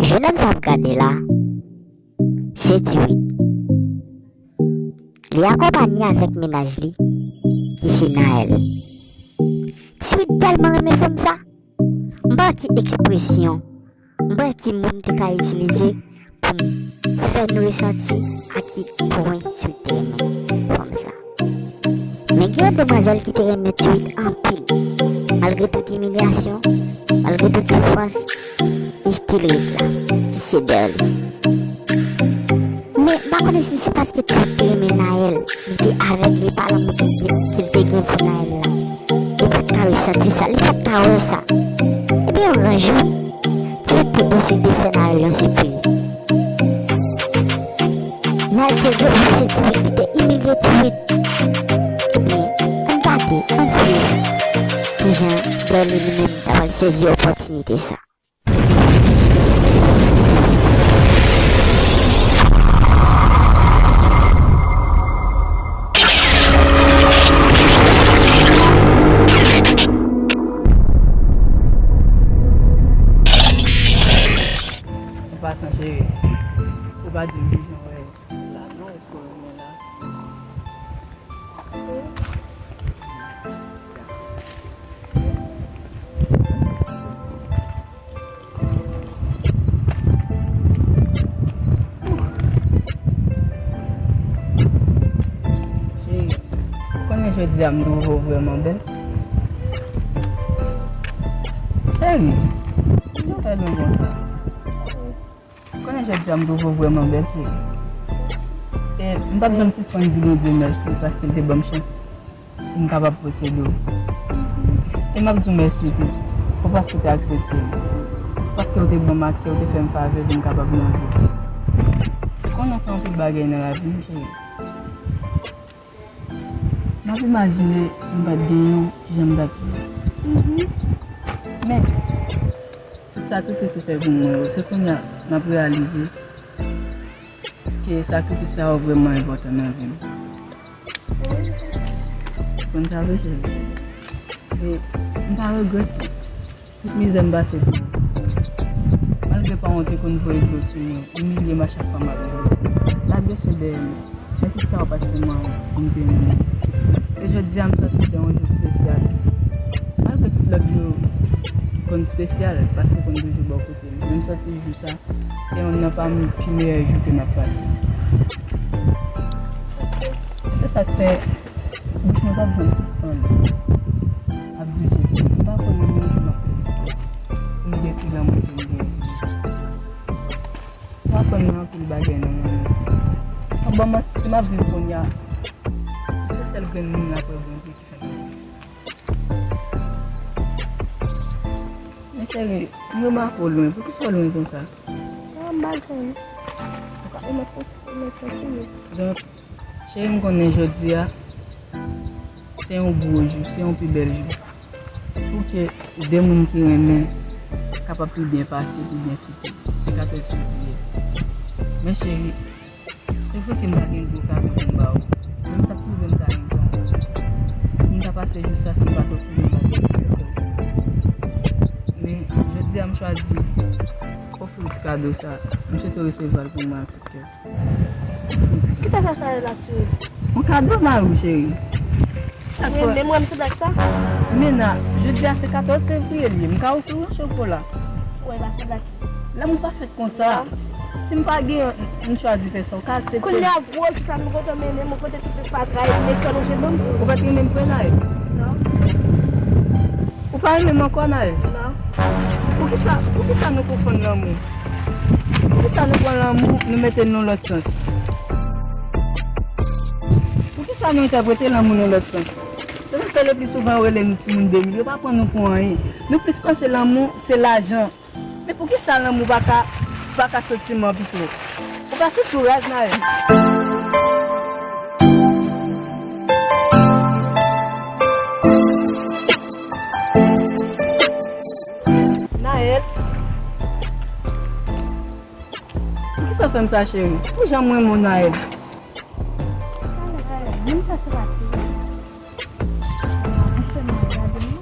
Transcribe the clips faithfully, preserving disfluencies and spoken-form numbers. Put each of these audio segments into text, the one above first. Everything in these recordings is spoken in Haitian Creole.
Jennonm sa w ap gade la, se Tiwit. Li akonpanye avèk mennaj li, ki se Naël. Tiwit tèlman renmen fanm sa. M pa wè ki ekspresyon, m pa wè ki mo m te ka itilize pou m fè nou resanti a ki pwen Tiwit te renmen fanm sa. Men gen yon demwazèl ki te renmen Tiwit anpil. Malgre tout imilyasyon, malgre tout soufrans, li still ret la, ki se Derly. Men, m pa konnen si se paske Tiwit te renmen Naël, li te avèg li pa lanmou ke li te, ke li te gen pou Naël la. Li pa t ka resanti sa, li pa t ka wè sa. Epi yon gran jou, Tiwit te deside fè Naël yon sipriz. Naël te repouse Tiwit, li te imilye Tiwit. Ebyen, ann gade, ann swiv kijan Derly li menm ta pral sezi opòtinite sa. An pasan, cheri, ou pa di m kijan w wè la non, èske w renmen la? Cheri, ou konnen jodi a m twouve w vrèman bèl. Cheri, kijan w fè lwen konsa? Ou konnen jodi a m twouve w vrèman bèl, cheri. E m p ap janm sispann di Bondye mèsi paske l te ban m chans pou m kapab posede w. E m ap di w mèsi tou pou paske w te aksepte m. Paske w te ban m aksè, w te fè m favè pou m kapab nan vi. Ou konnen w fè anpil bagay nan lavi m, cheri. M ap imajine si m pa t genyen w, kijan m t ap ye. Men, tout sakrifis ou fè pou mwen yo, se kounye a m ap reyalize ke sakrifis sa yo vrèman enpòtan nan vi m. Ou konn sa vre, cheri? E m pa regrèt li. Tout mizè m pase pou ou. Malgre paran w te konn voye dlo sou mwen, imilye m a chak fwa m ap leve, lage chen dèyè m, men tout sa yo pa t fè m anyen, m te renmen w. E jodi a m santi se yon jou espesyal. Malgre tout lòt jou yo konn espesyal, paske w konn toujou bò kote m, men m santi jou sa, se yonn nan pami pi meyè jou ke m ap pase. Se sa k fè bouch mwen p ap janm sispann ap di w, m pa kwè menm yon jou m ap fè efò pou m dekri lanmou ke m genyen pou ou. Ou aprann mwen anpil bagay nan lanmou. M p ap ba w manti, si m ap viv kounye a, ou se sèl grenn moun apre Bondye ki fè m viv. Men cheri, m remake w lwen. Poukisa w lwen konsa? Ah, m pa konn. Ou ka remèt, remèt kontinye. Donk, cheri, m konnen jodi a, se yon gwo jou, se yon pi bèl jou. Pou ke de moun ki renmen kapab pi byen pase, pi byen fete. Se katòz fevriye. Men cheri, se vre ke m pa gen gwo kado pou m ba w, men m t ap twouve m ta renmen sa. Pou m ta pase jou sa san m pa t ofri w yon bagay ki fè kè w kontan. Men, jodi a, m chwazi ofri w ti kado sa. M swete w resevwa l pou mwen ak tout kè w. Kisa sa, sa ye la, cheri? Yon kado mari w, cheri. Sa k fè? Men mwen, m se blak sa? Mena, jodi a se katòz fevriye l ye. M ka ofri w yon chokola. Wè, ba se blak. Lanmou pa fèt konsa. Si m pa genyen, m chwazi fè sa, w ka aksepte. Kounye a, gwo jou sa, m kote mennen, m kote tout fatra, e m te sonje moun. Ou pa t renmen m vre, Naël? Non. Ou pa renmen m ankò, Naël? Non. Poukisa, poukisa nou konfonn lanmou? Poukisa nou pran lanmou, nou mete l nan lòt sans? Poukisa nou entèprete lanmou nan lòt sans? Se sa k fè le pli souvan yo rele nou timoun de mil, yo pa pran nou pou anyen. Nou plis panse lanmou, se lajan. Men poukisa lanmou pa ka, pa ka santiman pito? Ou pa santi w raz, Naël? Naël? Poukisa w fè m sa, cheri? Pou jan m renmen w, Naël. Moun sa se pati. Mwen sèlman gade nou.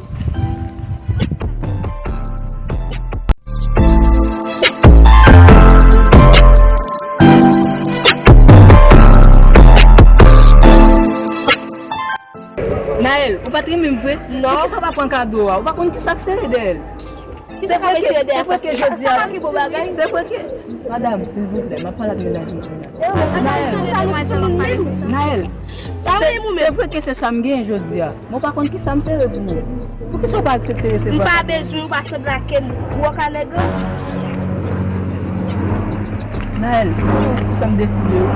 Ou pa t renmen m vre? Non. Poukisa w pa pran kado a? Ou pa konn kisa k sere dèyè l? Se vre ke, se vre ke jodi a, se vre ke, madam, silvouplè, m ap pale ak mennaj mwen kounya. Naël, Naël, se, se vre ke se sa m genyen jodi a. Mwen pa konn kisa m sere pou ou. Poukisa w pa aksepte resevwa? M pa bezwen, ou pa sanble ak gwòka nèg lan. Naël, sa m deside wi.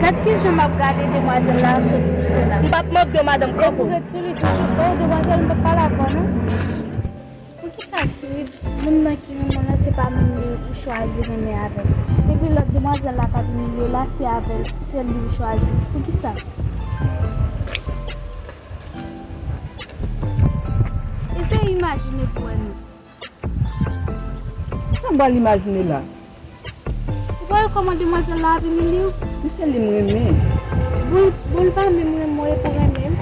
Gad kijan m ap gade demwazèl la, se pou sela. M p ap mande w, madanm, kanpe w. Ti Rid, oh, demwazèl, m p ap pale avè w non. Poukisa Ti Rid, moun nan ki renmen w lan, se pa moun li ou chwazi renmen avè l? Epi lòt demwazèl la k ap imilye w la, se avè l, se li ou chwazi. Poukisa? Eseye imajine pou wè non. Sa m pral imajine la? Ou pa wè kòman demwazèl la ap imilye w? Men se li m renmen. Bon, bon, l pa menm renmen w, e pou renmen l.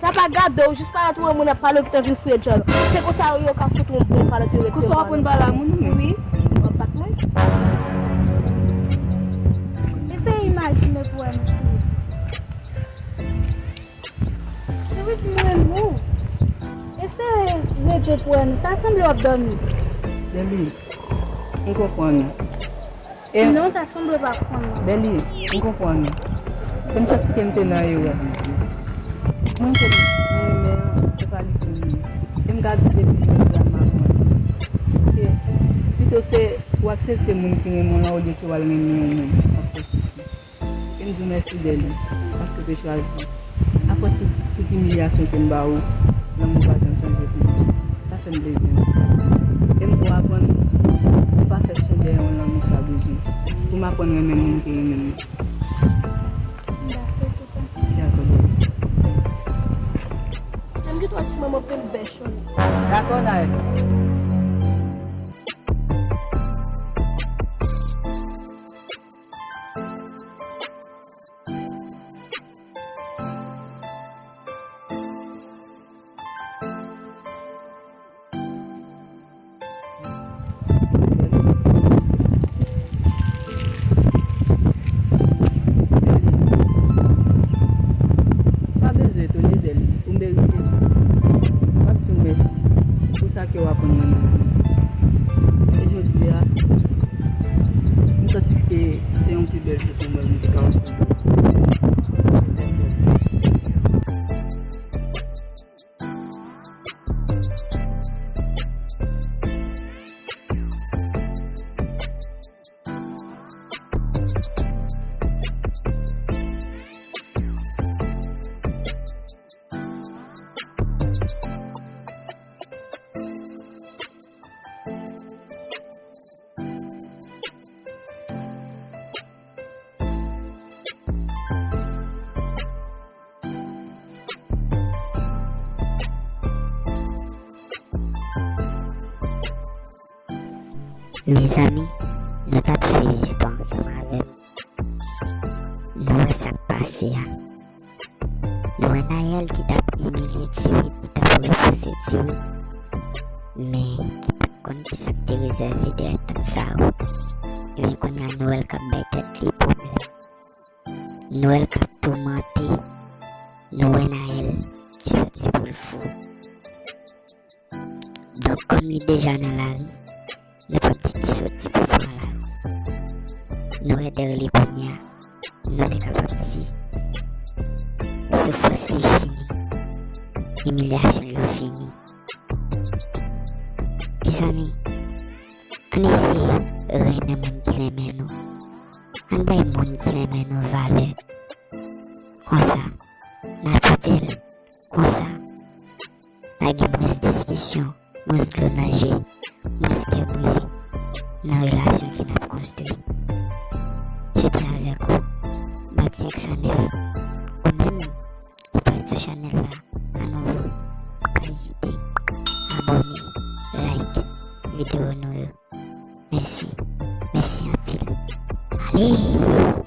Sa pa gade w, jis pa antoure moun ap pale w ki t anvi fouye djòl. Se konsa yo ka fout yon bon kalòt yo retire. Konsa w aprann pale a moun ou menm? Wi. W ap bat mwen? Eseye imajine pou wè non. Ti Rid, m renmen w. Eseye rete pou wè non. Ta sanble w ap dòmi. Bèli, m konprann ou. E non, ta sanble w pa konprann mwen. Bèli, m konprann ou. Se m santi ke m te nan erè. Moun ke m renmen an, se pa li ke m renmen. E m ka di depi jodi a m aprann ke pito se ou aksepte moun ki renmen w lan olye ke w al renmen yon moun ap fè soufri. E m di w mèsi, Bèli, paske w te chwazi. Apre tout, tout imilyasyon ke m ba ou, lanmou w pa janm chanje pou mwen. Sa fè m plezi anpil. E m tou aprann pou m pa fè chen dèyè yon lanmou k pa bezwen. Pou m aprann renmen moun ki renmen m nan. Dakò, Bèli. Lè m gen twa ti manman pou m bèchon. Dakò, Naël. Pa bezwen etone, Bèli. Ou merite l. M ap di w mèsi pou sa ke w aprann mwen nan lavi. E jodi a, m santi ke se yon pi bèl jou pou mwen, m te ka ofri w. Mezanmi, nou t ap swiv istwa ansanm avè m. Nou wè sa k pase a. Nou wè Naël ki t ap imilye Ti Rid, ki t ap repouse Ti Rid, men ki pa t konn ki sa k te rezève dèyè tout sa yo. Ebyen, kounye a, nou wè l k ap bay tèt li pwoblèm. Nou wè l k ap toumante. Nou wè Naël ki soti pou l fou. Donk, kòm li deja nan lari, nou p ap di ki soti pou pran lari. Nou wè dèyè li kounye a, nou te kapab di, soufrans li fini, imilyasyon yo fini. Mezanmi, ann eseye renmen moun ki renmen nou. Ann bay moun ki renmen nou valè. Konsa, n a pi bèl. Konsa, n a gen mwens diskisyon, mwens dlo nan je, mwens kè brize nan relasyon ke n ap konstwi. Se te avèk ou, Bak senk san nèf. Ou menm ki pa t sou chanèl la, a nouvo, pa ezite abòne, like videyo nou yo. Mèsi. Mèsi anpil. Ale!